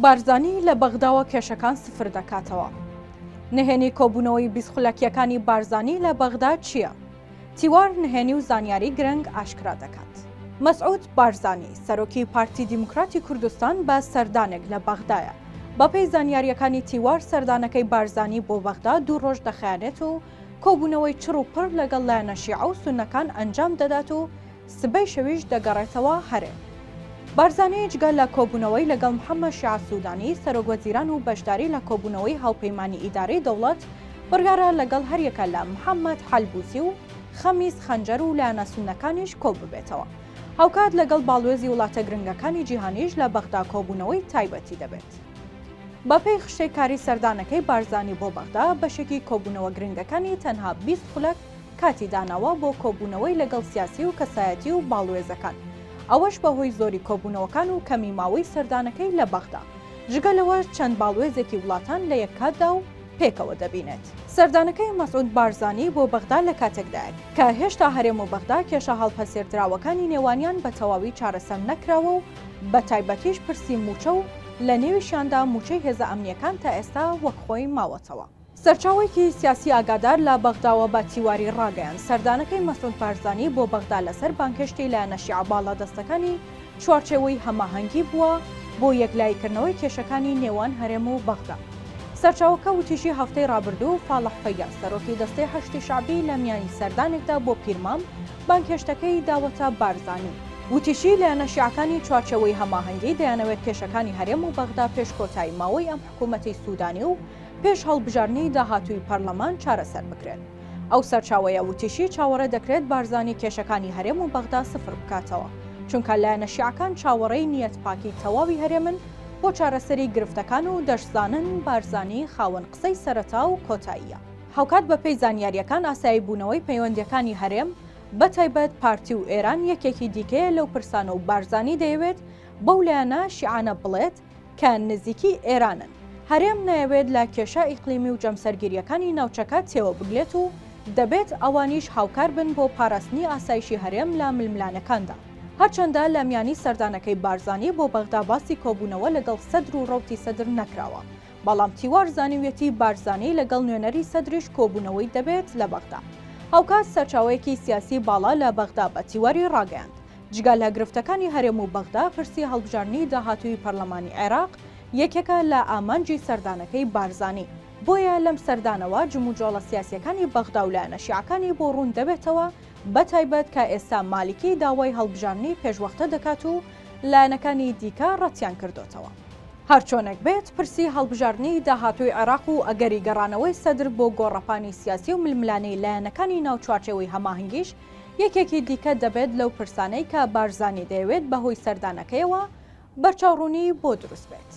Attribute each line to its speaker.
Speaker 1: بارزانی لە بەغداوە کێشەکان سفر دەکاتەوە. نهێنی کۆبوونەوەی 20 خولەکیەکانی بارزانی لە بەغدا چییە؟ تیوار نهێنی و زانیاری گرنگ ئاشکرا دەکات. مەسعود بارزانی، سەرۆکی پارتی دیموکراتی کوردستان بە سەردانێک لە بەغدایە. بەپێی زانیارییەکانی تیوار سەردانەکەی بارزانی بۆ بەغدا دوو ڕۆژ دەخایەنێت و کۆبوونەوەی چڕ و پڕ لەگەڵ لایەنە شیعە و سوننەکان ئەنجام دەدات و سبەی شەویش دەگەڕێتەوە هەرێم. بارزانی جگە لە کۆبوونەوەی لەگەڵ محەممەد شیعە سوودانی، سەرۆکوەزیران و بەشداری لە کۆبوونەوەی هاوپەیمانی ئیدارەی دەوڵەت، بڕیارە لەگەڵ هەریەکە لە محەممەد حەلبووسی و خەمیس خەنجەر و لایەنە سوننەکانیش کۆببێتەوە. هاوکات لەگەڵ باڵوێزی وڵاتە گرنگەکانی جیهانیش لە بەغدا کۆبوونەوەی تایبەتی دەبێت. بەپێی خشتەی کاری سەردانەکەی بارزانی بۆ بەغدا، بەشێکی کۆبوونەوە گرنگەکانی تەنها 20 خولەک کاتی داناوە بۆ کۆبوونەوەی لەگەڵ سیاسی و کەسایەتی و باڵوێزەکان، ئەوەش بەهۆی زۆری کۆبوونەوەکان و کەمی ماوەی سەردانەکەی لە بەغدا. جگە لەوەش چەند باڵوێزێکی وڵاتان لە یەک کاتدا و پێکەوە دەبینێت. سەردانەکەی مەسعود بارزانی بۆ بەغدا لە کاتێکدایە، کە هێشتا هەرێم و بەغدا کێشە هەڵپەسێردراوەکانی نێوانیان بە تەواوی چارەسەر نەکراوە و بە تایبەتیش پرسی مووچە و لە نێویشیاندا مووچەی هێزە ئەمنییەکان تا ئێستا وەک خۆی ماوەتەوە. سەرچاوەیەکی سیاسی ئاگادار لە بەغداوە بە تیواری ڕاگەیاند، سەردانەکەی مەسعود بارزانی بۆ بەغدا لەسەر بانگهێشتی لایەنە شیعە باڵادەستەکانی چوارچێوەی هەماهەنگی بووە بۆ یەکلاییکردنەوەی کێشەکانی نێوان هەرێم و بەغدا. سەرچاوەکە وتیشی هەفتەی ڕابردوو فاڵح فەیاز سەرۆکی دەستەی حەشدی شەعبی لە میانی سەردانێکدا بۆ پیرمام بانگهێشتەکەی داوەتە بارزانی. وتیشی لایەنە شیعەکانی چوارچێوەی هەماهەنگی دەیانەوێت کێشەکانی هەرێم و بەغدا پێش کۆتایی ماوەی ئەم حکوومەتەی سوودانی و پێش هەڵبژاردنی داهاتووی پەرلەمان چارەسەر بکرێن. ئەو سەرچاوەیە وتیشی چاوەڕێ دەکرێت بارزانی کێشەکانی هەرێم و بەغدا سفر بکاتەوە، چونکە لایەنە شیعەکان چاوەڕێی نیەت پاکی تەواوی هەرێمن بۆ چارەسەری گرفتەکان و دەشزانن بارزانی خاوەن قسەی سەرەتا و کۆتاییە. هاوکات بەپێی زانیارییەکان ئاسایی بوونەوەی پەیوەندییەکانی هەرێم بەتایبەت پارتی و ئێران یەکێکی دیکەیە لەو پرسانە و بارزانی دەیەوێت بەو لایەنە شیعانە بڵێت کە نزیکی ئێرانن. هەرێم نایەوێت لە کێشە ئیقلیمی و جەمسەرگیرییەکانی ناوچەکە تێوەبگلێت و دەبێت ئەوانیش هاوکار بن بۆ پاراستنی ئاسایشی هەرێم لە ململانێکاندا. هەرچەندە لە میانی سەردانەکەی بارزانی بۆ بەغدا باسی کۆبوونەوە لەگەڵ سەدر و ڕەوتی سەدر نەکراوە، بەڵام تیوار زانیویەتی بارزانی لەگەڵ نوێنەری سەدریش کۆبوونەوەی دەبێت لە بەغدا. هاوکات سەرچاوەیەکی سیاسی باڵا لە بەغدا بە تیواری ڕاگەیاند، جگە لە گرفتەکانی هەرێم و بەغدا، پرسی هەڵبژاردنی داهاتووی پەرلەمانی عێراق یەکێکە لە ئامانجی سەردانەکەی بارزانی، بۆیە لەم سەردانەوە جموجۆڵە سیاسییەکانی بەغدا و لایەنە شیعەکانی بۆ ڕوون دەبێتەوە، بەتایبەت کە ئێستا مالیکی داوای هەڵبژاردنی پێشوەختە دەکات و لایەنەکانی دیکە ڕەتیان کردۆتەوە. هەرچۆنێک بێت، پرسی هەڵبژاردنی داهاتووی عێراق و ئەگەری گەڕانەوەی سەدر بۆ گۆڕەپانی سیاسی و ململانێی لایەنەکانی ناو چوارچێوەی هەماهەنگیش یەکێکی دیکە دەبێت لەو پرسانەی کە بارزانی دەیەوێت بەهۆی سەردانەکەیەوە بەرچاوڕوونی بۆ دروست بێت.